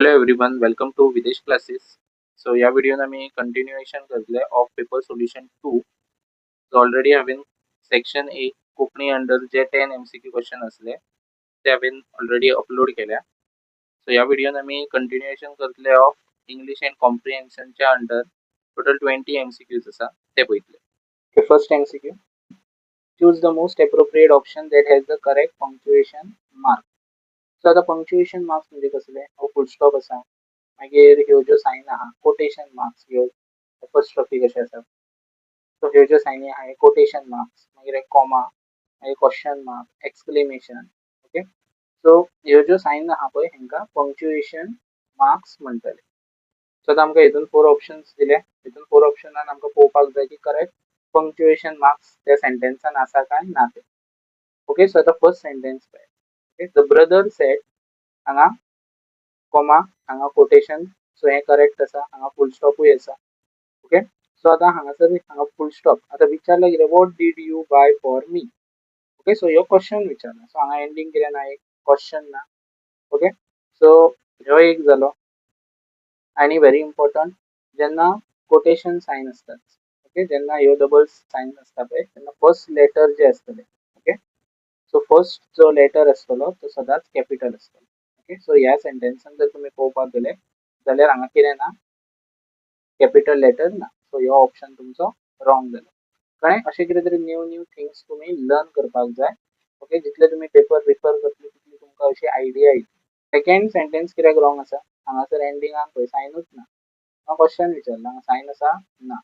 Hello everyone, welcome to Videsh Classes. So ह्या व्हिडिओन आमी continuation करतले of paper solution two. So already हांवें section A Konkani under J 10 MCQ question आसले ते हांवें ऑलरेडी अपलोड केल्या. सो ह्या व्हिडिओन आमी कंटिन्युएशन करतले ऑफ इंग्लिश अँड कॉम्प्रिहेन्शनच्या अंडर टोटल 20 एमसीक्यूज आसा ते पळयतले. Okay, first MCQ: choose the most appropriate option that has the correct punctuation mark. So आतां पंक्च्युएशन मार्क्स म्हणजे कसले? हो फुल स्टॉप आसा, मागीर ह्यो ज्यो सायन आहा, कोटेशन मार्क्स, ह्यो एपोस्ट्रॉफी कशे आसा, सो ह्यो ज्यो सायनी आहा हे कोटेशन मार्क्स, मागीर कॉमा, मागीर question mark, exclamation. Okay, so ह्यो ज्यो सायन आहा पळय, हेंकां पंक्च्युएशन मार्क्स म्हणटले. सो आतां आमकां हितून फोर ऑप्शन्स दिले. हितून फोर ऑप्शनान आमकां पळोवपाक जाय की करेक्ट पंक्च्युएशन मार्क्स त्या सेंटेन्सान आसा काय ना ते. ओके, सो आतां फर्स्ट सेंटेन्स पळय. Okay, the brother said, हांगा कॉमा, हांगा कोटेशन, सो हें करेक्ट आसा. हांगा फुल स्टॉपूय आसा. ओके, सो आतां हांगासर हांगा फुल स्टॉप. आतां विचारला कितें? "What did you buy for me?" Okay, so ह्यो क्वेश्चन विचारला. सो हांगा एंडींग कितें ना? एक क्वेश्चन ना. ओके, सो ह्यो एक जालो. आनी व्हेरी इम्पॉर्टंट, जेन्ना कोटेशन सायन आसतात, ओके, जेन्ना ह्यो डबल सायन आसता पळय, तेन्ना फर्स्ट लेटर जे आसतले, ओके, सो फर्स्ट जो लेटर आसतलो तो सदांच कॅपिटल आसतलो. ओके, सो ह्या सेंटेन्सान जर तुमी पळोवपाक गेले जाल्यार हांगा कितें ना? कॅपिटल लेटर ना. सो ह्यो ऑप्शन तुमचो रॉंग जालो. कळ्ळें? अशें कितें तरी न्यू न्यू थिंग्स तुमी लर्न करपाक जाय. ओके, जितले तुमी पेपर रिफर करतले तितली तुमकां अशी आयडिया येतली. सेकंड सेंटेन्स कित्याक रॉंग आसा? हांगासर एंडिंगाक पळय, सायनूच ना. हांगा क्वेश्चन विचारला, हांगा सायन आसा? ना.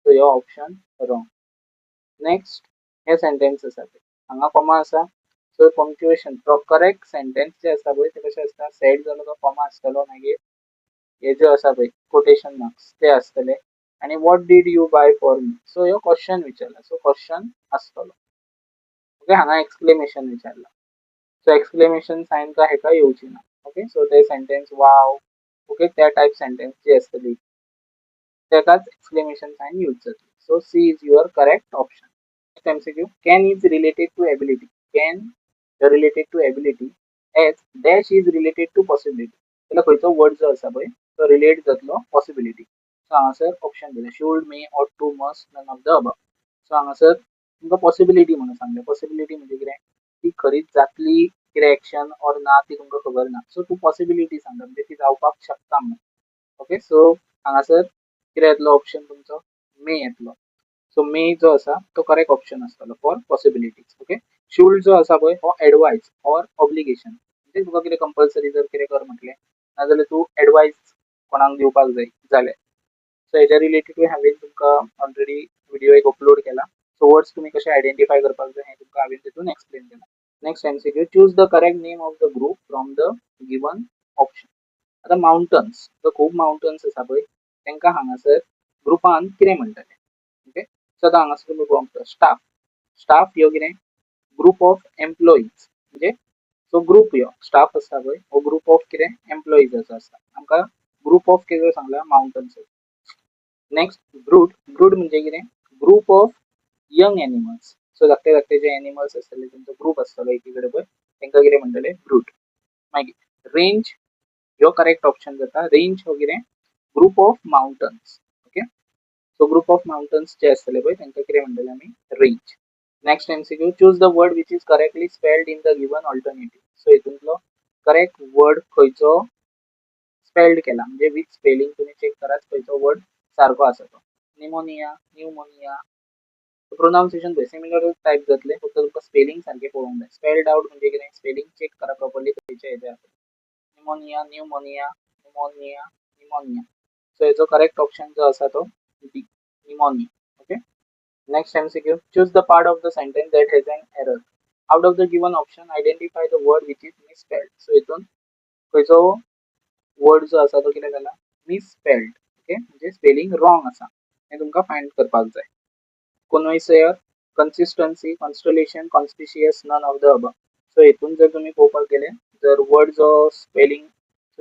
सो ह्यो ऑप्शन रॉंग. नेक्स्ट हे सेंटेन्स आसा ते हांगा कॉमा आसा. सो पंक्च्युएशन करेक्ट सेंटेन्स जे आसा पळय ते कशें आसता? सेड जालो तो कॉमा आसतलो, मागीर हे जे आसा पळय कोटेशन मार्क्स ते आसतले आनी "What did you buy for me?" So ह्यो क्वेश्चन विचारला, सो क्वेश्चन आसतलो. ओके, हांगा एक्सक्लेमेशन विचारला, सो एक्सक्लेमेशन सायन काय हेका येवची ना. ओके, सो ते सेंटेन्स वाव, ओके, त्या टायप सेंटेन्स जी आसतली तेकाच एक्सक्लेमेशन सायन यूज जातली. So C is your correct option. MCQ: can is related to ability. Can related to ability as dash is related to possibility. त्याला खंयचो word जो आसा पळय तो रिलेट जातलो पॉसिबिलिटी? सो हांगासर ऑप्शन दिले: should, may, ought to, must, none of the above. So हांगासर तुमकां पॉसिबिलिटी म्हणून सांगलें. पॉसिबिलिटी म्हणजे कितें? ती खरीच जातली कितें एक्शन ऑर ना, ती तुमकां खबर ना. सो तूं पॉसिबिलिटी सांगता, म्हणजे ती जावपाक शकता म्हणून. ओके, सो हांगासर कितें येतलो ऑप्शन तुमचो? मे येतलो. सो मे जो आसा तो करेक्ट ऑप्शन आसतलो फॉर पॉसिबिलिटीज. ओके, should जो आसा पळय हो एडवायज ऑर ऑब्लिगेशन, म्हणजे तुका कितें कंपल्सरी जर कितें कर म्हटलें, नाजाल्यार तूं एडवायज कोणाक दिवपाक जाय जाल्यार. सो हेज्या रिलेटेडूय हांवें तुमकां ऑलरेडी व्हिडिओ एक अपलोड केला. सो वर्ड्स तुमी कशे आयडेंटिफाय करपाक जाय हें तुमकां हांवें तितून एक्सप्लेन केलां. Next MCQ: choose the correct name of the group from the given option. आतां माउंटन्स, खूब माउंटन्स आसा पळय, तांकां हांगासर ग्रुपान कितें म्हणटले? ओके, सो आतां हांगासर तुमी पळोवंक शकता, स्टाफ. स्टाफ ह्यो कितें? Group of employees. म्हणजे सो ग्रुप ह्यो स्टाफ आसता पळय, हो ग्रुप ऑफ कितें? एम्प्लॉईजाचो आसता. आमकां ग्रुप ऑफ कितें सांगला? माउंटन्स. Next brood. ब्रूड म्हणजे कितें? Group of young animals. So धाकटे धाकटे जे एनिमल्स आसतले, तेंचो ग्रुप आसतलो एकी कडेन पळय, तांकां कितें म्हणटले? ब्रूड. मागीर रेंज ह्यो करेक्ट ऑप्शन जाता. रेंज हो कितें? Group of mountains. Okay, so group of mountains जे आसतले पळय, तांकां कितें म्हणटले आमी? Range. Next MCQ: choose the word which is correctly spelled in the given alternative. So हितूंतलो correct word खंयचो स्पेल्ड केला, म्हणजे विथ स्पेलिंग तुमी चेक करात खंयचो वर्ड सारको आसा तो. निमोनिया, न्यूमोनिया, प्रोनाउन्सिएशन पळय सिमिलर टायप जातले, फक्त तुमकां स्पेलिंग सारकें पळोवंक जाय. स्पेल्ड आउट म्हणजे कितें? स्पेलिंग चेक करा प्रॉपरली खंयचे हेजे आसा. Pneumonia, pneumonia, pneumonia, pneumonia. So हेचो करेक्ट ऑप्शन जो आसा तो D, pneumonia. Okay, next MCQ: choose the part of the sentence that has an error. Out of the given option, identify the word which is misspelled. So हितून खंयचो word जो आसा तो कितें जाला? मिसस्पेल्ड. ओके, म्हणजे स्पेलिंग रॉंग आसा, हें तुमकां फायंड करपाक जाय. Connoisseur, consistency, constellation, conspicuous, none of the above. So हितून जर तुमी पळोवपाक गेले जर वर्ड जो स्पेलिंग,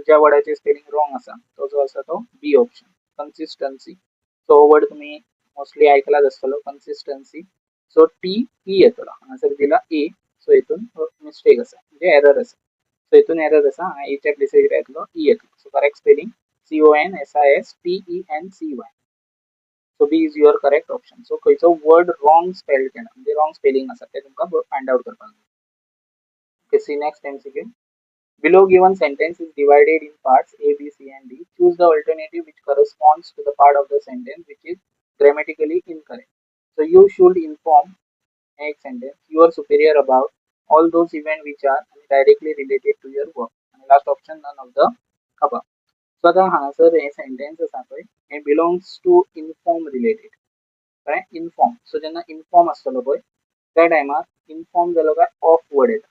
ज्या वर्डाचें स्पेलिंग रॉंग आसा तो जो आसा तो बी ऑप्शन, कन्सिस्टन्सी. सो हो वर्ड तुमी मोस्टली आयकलाच आसतलो, कन्सिस्टन्सी. सो टी ई येतलो, हांगासर दिला ए. सो हितून मिस्टेक आसा, म्हणजे एरर आसा. सो हितून एरर आसा. हांगा एच्या प्लेसीर कितें येतलो? ई येतलो. So correct spelling CONSISTENCY. So B is your correct option. So खंयचो वर्ड रॉंग स्पेल्ड केला, म्हणजे रॉंग स्पेलिंग आसा, तें तुमकां फायंड आउट करपाक जाय. Okay, see next MCQ. Below given sentence is divided in parts A, B, C and D. Choose the alternative which corresponds to the part of the sentence which is grammatically incorrect. So you should inform, एक sentence, your superior about all those events which are directly related to your work. And last option, none of the above. So आता हांगासर हे sentence आसा पळय, हे belongs two inform related, कळ्ळें? Inform. So जेन्ना inform आसतलो पळय, त्या टायमार इन्फॉर्म जालो काय ऑफ वर्ड येता.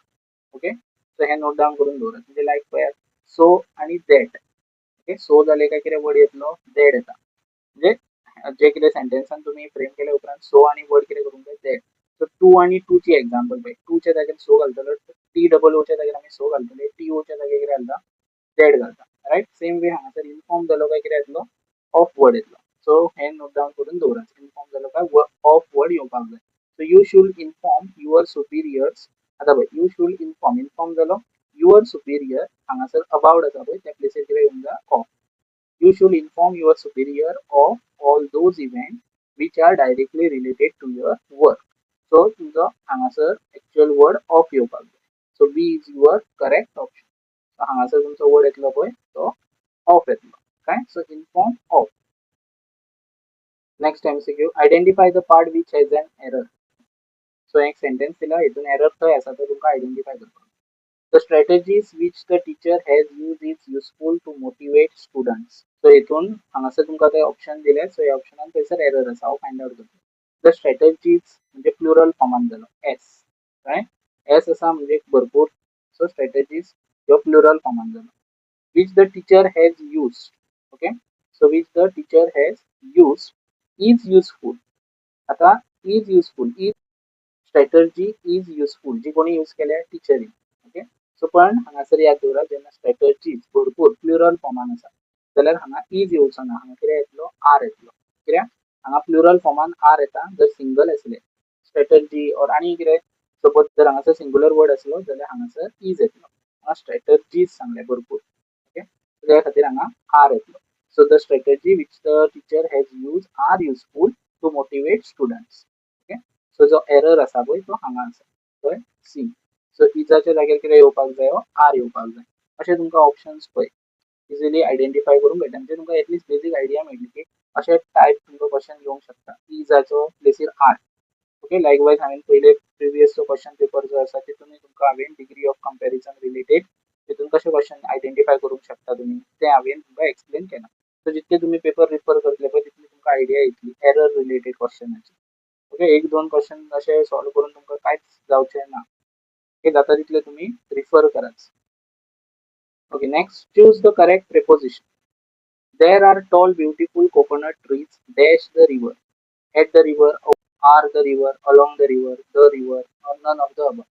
ओके, सो हे नोट डावन करून दवरात. म्हणजे लायक पळयात, सो आनी that. Okay, सो जाले काय कितें वर्ड येतलो? That येता. म्हणजे जे कितें सेंटेन्सान तुमी फ्रेम केल्या उपरांत सो आनी वर्ड कितें करूंक जाय? That. So to आनी टूची एग्जाम्पल पळय. टूच्या जाग्यार सो घालतलो, टी डबल ओच्या जाग्यार आमी सो घालतले, टी ओच्या जाग्यार कितें घालता? That घालता, रायट? सेम वे हांगासर इन्फॉर्म जालो काय कितें येतलो? ऑफ वर्ड येतलो. सो हे नोट डावन करून दवरात. इन्फॉर्म जालो काय ऑफ वर्ड येवपाक जाय. So you should inform your superiors. आतां पळय, you should inform, inform जालो, your superior, हांगासर अबाउट आसा पळय, त्या प्लेसीर कितें येवंक जाय? Of. You should inform your superior of all those event which are directly related to your work. So तुमचो हांगासर एक्चुअल वर्ड ऑफ येवपाक जाय. So B is your correct option. So हांगासर तुमचो वर्ड येतलो पळय, तो ऑफ येतलो. काय? So inform of. Next MCQ, identify the part which has an error. So एक सेंटेन्स दिला, हितून एरर खंय आसा तो तुमकां आयडेंटिफाय करपाक. The strategies which the teacher has used is useful to motivate students. So हितून हांगासर तुमकां ते ऑप्शन दिले. सो ह्या ऑप्शनान खंयसर एरर आसा, हांव फायंड आउट करता. The strategies म्हणजे प्लुरल फॉर्मान जालो, एस, कळ्ळें? एस आसा म्हणजे भरपूर. सो स्ट्रॅटजीज ह्यो प्लुरल फॉर्मान जालो. Which the teacher has used, okay, so which the teacher has used is useful. आता is useful, is strategy is useful जी कोणी यूज केल्या? टिचरीन. ओके, सो पण हांगासर याद दवरात, जेन्ना स्ट्रॅटजीज भरपूर प्लुरल फॉर्मान आसा जाल्यार हांगा is येवचो ना. हांगा कितें येतलो? आर येतलो. कित्याक हांगा प्लुरल फॉर्मान आर येता. जर सिंगल आसले स्ट्रॅटजी ऑर आनी कितें, सपोज जर हांगासर सिंगुलर वर्ड आसलो जाल्यार हांगासर is येतलो. हांगा स्ट्रॅटजीज सांगले भरपूर, ओके, त्या खातीर हांगा आर येतलो. So the strategy which the teacher has used are useful to motivate students. Okay, so जो एरर आसा पळय, तो हांगा आसा, पळय, सी. सो इजाच्या जाग्यार कितें येवपाक जाय? आर येवपाक जाय. अशे तुमकां ऑप्शन्स पळय इजिली आयडेंटिफाय करूंक मेळटा. म्हणजे तुमकां एटलिस्ट बेजीक आयडिया मेळटली की अशे टायप तुमकां क्वेश्चन येवंक शकता, इजाचो प्लेसीर आर. ओके, लायकवायज हांवें पयले प्रिवियस क्वेश्चन पेपर जो आसा, तितूनय तुमकां हांवें डिग्री ऑफ कंपॅरिजन रिलेटेड तितून कशे क्वेश्चन आयडेंटिफाय करूंक शकता तुमी, तें हांवें तुमकां एक्सप्लेन केलां. सो जितके तुमी पेपर रिफर करतले पळय, तितली तुमकां आयडिया येतली एरर रिलेटेड क्वेश्चनाची. ओके, एक दोन क्वेश्चन अशे सॉल्व करून तुमकां कांयच जावचें ना. ओके, जाता तितले तुमी रिफर करात. Okay, next, choose the correct preposition. There are tall, beautiful coconut trees dash the river. At the river, are the river, along the river, the river or none of the above.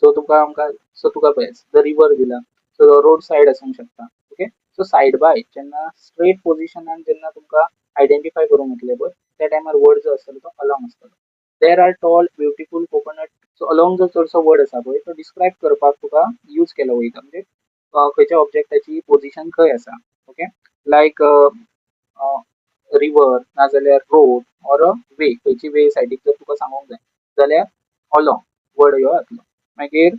So तुका आमकां, so तुका पळय, the river दिला, so road side आसूंक शकता. Okay, so side by जेन्ना straight पोझिशनान जेन्ना तुमकां आयडेंटिफाय करूंक येतले पळय, त्या टायमार वर्ड जो आसतलो तो अलॉंग आसतलो. There are tall, beautiful coconut, so along जो चडसो वर्ड आसा पळय, तो डिस्क्रायब करपाक तुका यूज केलो वयता. म्हणजे खंयच्या ऑब्जेक्टाची पोझिशन खंय आसा, ओके, लायक रिवर नाजाल्यार रोड ऑर अ वे. खंयची वे सायडीक जर तुका सांगूंक जाय जाल्यार अलॉंग वर्ड ह्यो येतलो. मागीर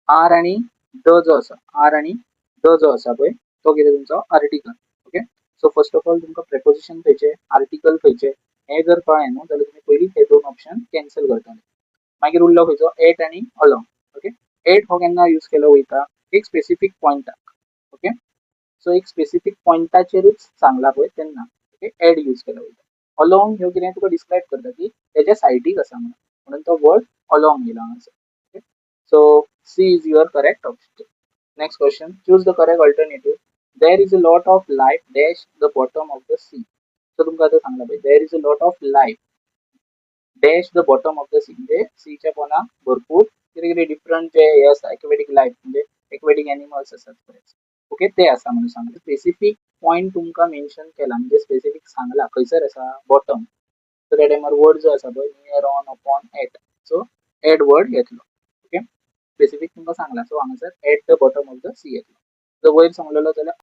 आर आनी the जो आसा, आर आनी the जो आसा पळय, तो कितें तुमचो? Article. Okay, so first of all तुमकां प्रेपोजिशन खंयचे, आर्टिकल खंयचे हें जर कळ्ळें न्हू, जाल्यार तुमी पयलीं हे दोन ऑप्शन कॅन्सल करतले. मागीर उरलो खंयचो? एट आनी अलॉंग. ओके, एट हो केन्ना यूज केलो वयता? एक स्पेसिफीक पॉयंटाक. ओके, सो एक स्पेसिफीक पॉयंटाचेरूच सांगला पळय तेन्ना, ओके, एट यूज केलो वयता. अलॉंग ह्यो कितें तुका डिस्क्रायब करता की तेच्या सायडीक आसा म्हणून, म्हणून तो वर्ड अलॉंग येयला हांगासर. Okay, so C is your correct option. Next question, choose the correct alternative. There is a lot of life dash the bottom of the sea. So तुमकां आतां सांगला पळय, there is a lot of life dash the bottom of the sea. म्हणजे सीच्या पोंदाक भरपूर कितें कितें different जे हे आसा, एक्वेटीक लायफ, म्हणजे एक्वेटीक एनिमल्स आसात बरेच, ओके, ते आसा म्हणून सांगला. स्पेसिफीक पॉयंट तुमकां मेन्शन केला, म्हणजे स्पेसिफीक सांगला खंयसर आसा, बॉटम. सो त्या टायमार वर्ड जो आसा पळय, near, on, upon, at. So at word येतलो. ओके. स्पेसिफीक तुमकां सांगलां. सो हांगासर at the bottom of the sea येतलो. जर वयर सांगलेलो जाल्यार